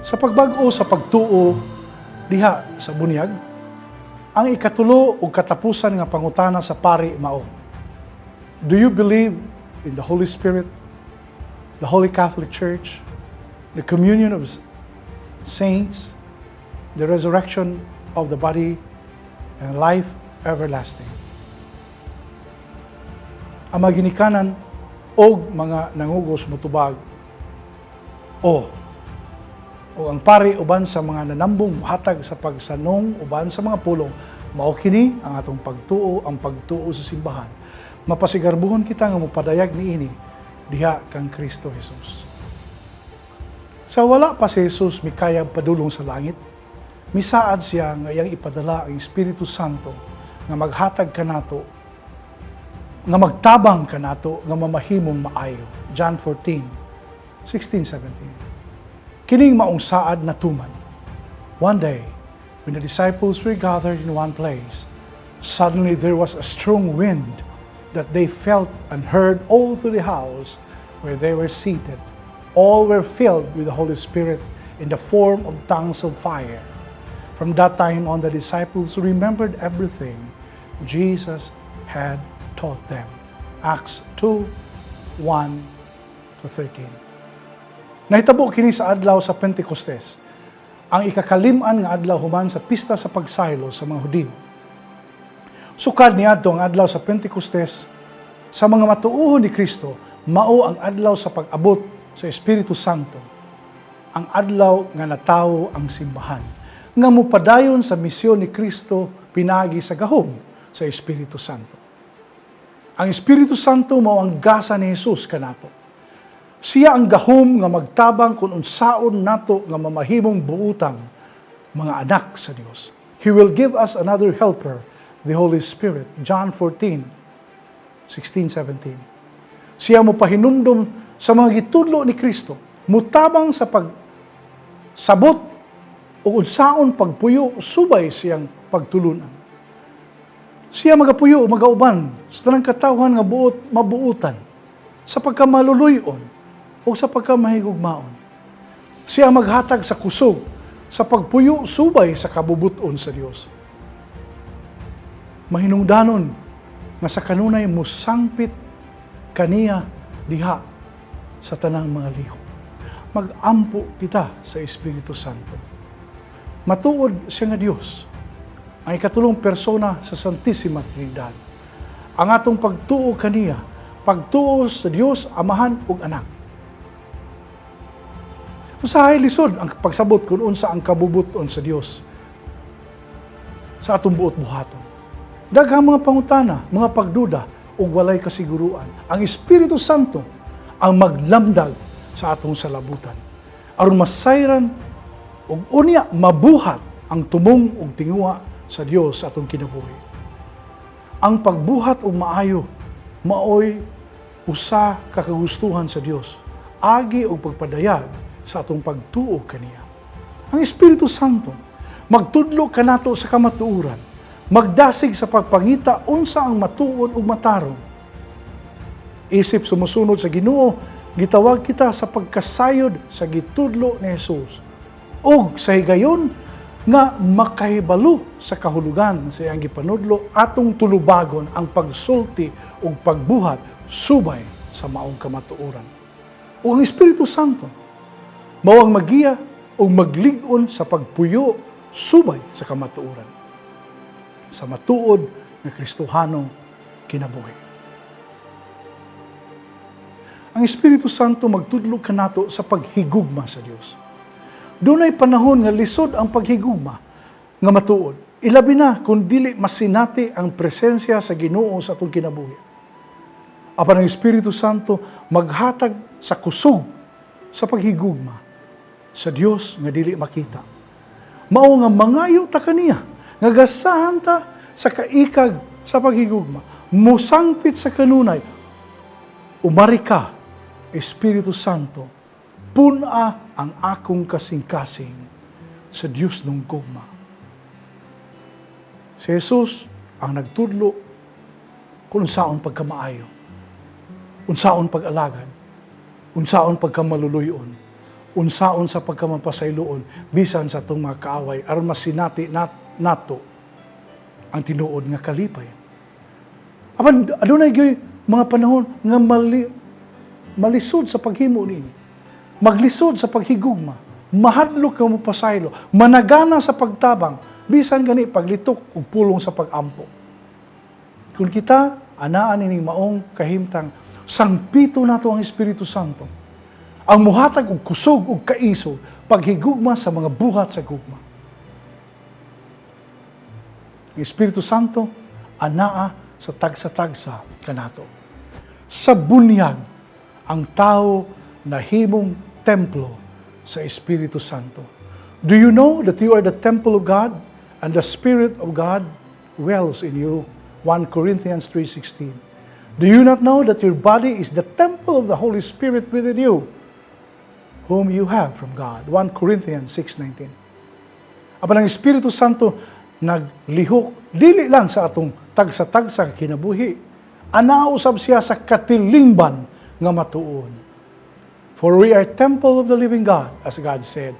Sa pagbag-o sa pagtuo diha sa bunyag, ang ikatulo ug katapusan nga pangutana sa pari mao: "Do you believe in the Holy Spirit, the Holy Catholic Church, the communion of saints, the resurrection of the body, and life everlasting?" Ang mga ginikanan og mga nangugos mutubag, "O." O ang pari uban sa mga nanambong hatag sa pagsanong uban sa mga pulong, "Mao kini ang atong pagtuo, ang pagtuo sa simbahan. Mapasigarbuhon kita nga mopadayag niini diha kang Kristo Jesus." Sa wala pa si Jesus mikayab padulong sa langit, misaad siya nga iyang ipadala ang Espiritu Santo nga maghatag kanato, nga magtabang kanato nga mamahimong maayo. John 14, 16, 17. Kining maong saad natuman. One day, when the disciples were gathered in one place, suddenly there was a strong wind that they felt and heard all through the house where they were seated. All were filled with the Holy Spirit in the form of tongues of fire. From that time on, the disciples remembered everything Jesus had taught them. Acts 2, 1 to 13. Nahitabo kini sa adlaw sa Pentecostes, ang ikakalim-an nga adlaw human sa pista sa pagsaylo sa mga Hudiyo. Sukad niadto, ang adlaw sa Pentecostes sa mga matuohon ni Kristo mao ang adlaw sa pag-abot sa Espiritu Santo, ang adlaw nga natawo ang simbahan, nga mopadayon sa misyon ni Kristo pinaagi sa gahom sa Espiritu Santo. Ang Espiritu Santo mao ang gasa ni Jesus kanato. Siya ang gahom nga magtabang kung unsaon nato nga mamahimong buutang mga anak sa Dios. He will give us another helper, the Holy Spirit. John 14, 16, 17. Siya mo pahinumdom sa mga gitudlo ni Kristo, mutabang sa pagsabot ug unsaon pagpuyo subay siyang pagtulunan. Siya magapuyo o magauban sa tanang katawhan nga buot mabuutan sa pagkamaluluyon o sa pagkamahigugmaon. Siya maghatag sa kusog sa pagpuyo subay sa kabubuton sa Dios. Mahinungdanon nga sa kanunay musangpit kaniya diha sa tanang mga lihok. Magampo kita sa Espiritu Santo. Matuod siya nga Dios, ang ikatulong persona sa Santissima Trinidad. Ang atong pagtuo kaniya, pagtuo sa Dios Amahan ug Anak. Usahay lisod ang pagsabot kung unsa ang kabubuton sa Dios sa atong buot buhaton. Daghang mga pangutana, mga pagduda ug walay kasiguruan. Ang Espiritu Santo ang maglamdag sa atong salabutan aron masayran ug unya mabuhat ang tumong ug tinguha sa Dios sa atong kinabuhi. Ang pagbuhat og maayo maoy usa ka kagustuhan sa Dios agi og pagpadayag sa atong pagtuo kaniya. Ang Espiritu Santo magtudlo kanato sa kamatuoran, magdasig sa pagpangita unsa ang matuod ug matarong. Isip sumusunod sa Ginoo, gitawag kita sa pagkasayod sa gitudlo ni Jesus ug sa higayon nga makahibalo sa kahulugan sa iyang gipanudlo, atong tulubagon ang pagsulti ug pagbuhat subay sa maong kamatuoran. Ug ang Espiritu Santo mao ang magiya ug maglig-on sa pagpuyo subay sa kamatuoran, sa matuod nga Kristohanong kinabuhi. Ang Espiritu Santo magtudlo kanato sa paghigugma sa Dios. Dunay panahon nga lisod ang paghigugma nga matuod. Ilabi na kung dili masinati ang presensya sa Ginoo sa atong kinabuhi. Apan ang Espiritu Santo maghatag sa kusog sa paghigugma sa Dios nga dili makita. Mao nga mangayo ta kaniya nga gasahan ta sa kaikag sa paghigugma. Musangpit sa kanunay, "Umari ka, Espiritu Santo, pun-a ang akong kasing-kasing sa Dios nung gugma." Si Jesus ang nagtudlo kung saon pagkamaayo. Unsaon pag-alagad, unsaon pagkamaluluyon, unsaon sa pagkamapasayloon bisan sa atong mga kaaway aron masinati nato ang tinuod nga kalipay. Apan adunay gyud mga panahon nga malisod sa paghimo niini. Maglisod sa paghigugma, mahadlok nga mopasaylo, managana sa pagtabang, bisan gani paglitok ug pulong sa pagampo. Kung kita anaan ining maong kahimtang, sangpito nato ang Espiritu Santo. Ang muhatag og kusog ug kaisog paghigugma sa mga buhat sa gugma. Ang Espiritu Santo anaa sa tagsa-tagsa kanato. Sa bunyag, ang tao nahimong templo sa Espiritu Santo. Do you know that you are the temple of God and the Spirit of God dwells in you? 1 Corinthians 3:16. Do you not know that your body is the temple of the Holy Spirit within you, whom you have from God? 1 Corinthians 6:19. Apan ang Espiritu Santo naglihok dili lang sa atong tagsa-tagsa kinabuhi. Anaa usab siya sa katilingban nga matuon. For we are temple of the living God, as God said,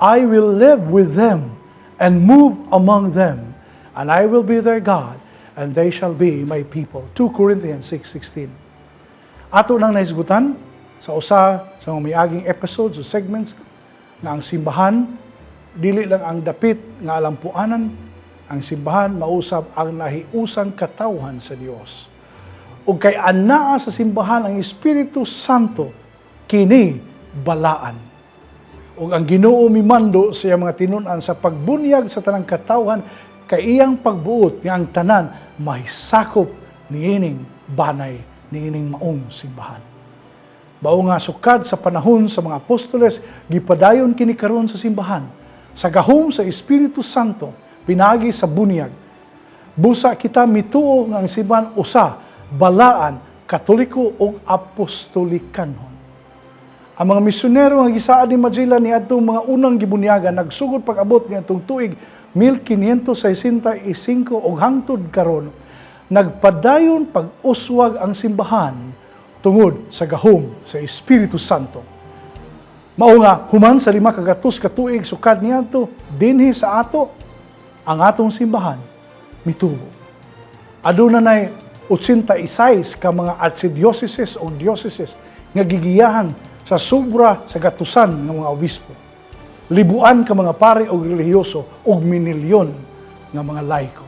"I will live with them and move among them, and I will be their God, and they shall be my people." 2 Corinthians 6:16. Ato nang nahisgutan sa usa sa mga miaging episodes o segments nga ang simbahan dili lang ang dapit nga alampuanan, ang simbahan mausab ang nahiusang katawhan sa Dios. Ug kay anaa sa simbahan ang Espiritu Santo, kini balaan. Ug ang Ginoo mimando sa iyang mga tinun-an sa pagbunyag sa tanang katawhan kay iyang pagbuot nga ang tanan mahisakop niining banay, niining maong simbahan. Mao nga sukad sa panahon sa mga apostoles, gipadayon kini karon sa simbahan sa gahom sa Espiritu Santo pinaagi sa bunyag. Busa kita mituo nga ang simbahan usa, balaan, Katoliko ug apostolikanhon. Ang mga misyonero nga gisaad ni Magellan niadtong mga unang gibunyagan nagsugod pag-abot niadtong tuig 1565 ug hangtod karon nagpadayon pag-uswag ang simbahan tungod sa gahom sa Espiritu Santo. Mao nga human sa 500 ka tuig sukad niadto, dinhi sa ato ang atong simbahan mitubo. Aduna nay 86 ka mga archidioceses o dioceses nga gigiyahan sa sobra sa gatusan ng mga obispo. Libuan ka mga pare o relihiyoso ug minilyon nga mga laiko.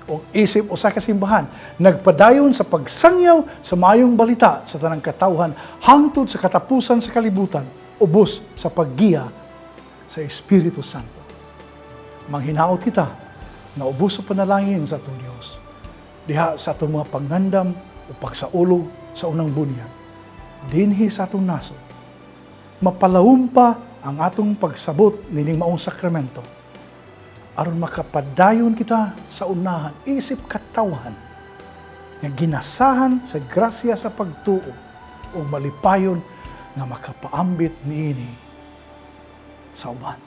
Og isip usa ka simbahan, nagpadayon sa pagsangyaw sa maayong balita sa tanang katawhan hangtod sa katapusan sa kalibutan, ubos sa paggiya sa Espiritu Santo. Manghinaot kita nga ubos sa panalangin sa atong Dios diha sa atong mga pangandam o pagsaulog sa unang bunyag, dinhi sa atong nasod, mapalawom pa ang atong pagsabot nining maong sakramento aron makapadayon kita sa unahan isip katawhan nga ginasahan sa grasya sa pagtuo ug malipayon nga makapaambit niini sa uban.